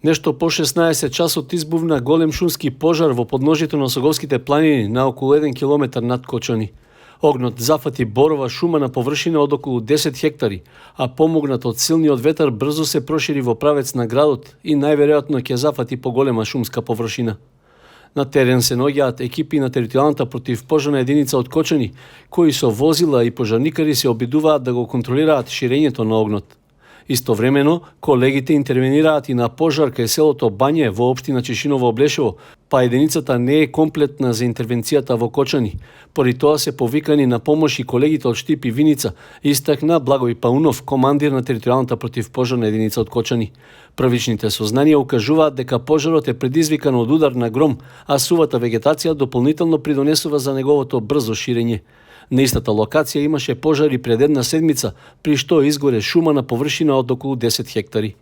Нешто по 16 часот избувна голем шумски пожар во подножјето на Соговските планини на околу 1 километар над Кочани. Огнот зафати борова шума на површина од околу 10 хектари, а помогнат од силниот ветар брзо се прошири во правец на градот и најверојатно ќе зафати поголема шумска површина. На терен се наоѓаат екипи на територијалната противпожарна единица од Кочани, кои со возила и пожарникари се обидуваат да го контролираат ширењето на огнот. Истовремено, колегите интервенираат и на пожар кај селото Бање во општина Чешиново-Облешево, па единицата не е комплетна за интервенцијата во Кочани. Поради тоа се повикани на помош и колегите од Штип и Виница, истакна Благој Паунов, командир на територијалната противпожарна единица од Кочани. Првичните сознанија укажуваат дека пожарот е предизвикан од удар на гром, а сувата вегетација дополнително придонесува за неговото брзо ширење. На истата локација имаше пожари пред една седмица, при што изгоре шума на површина од околу 10 хектари.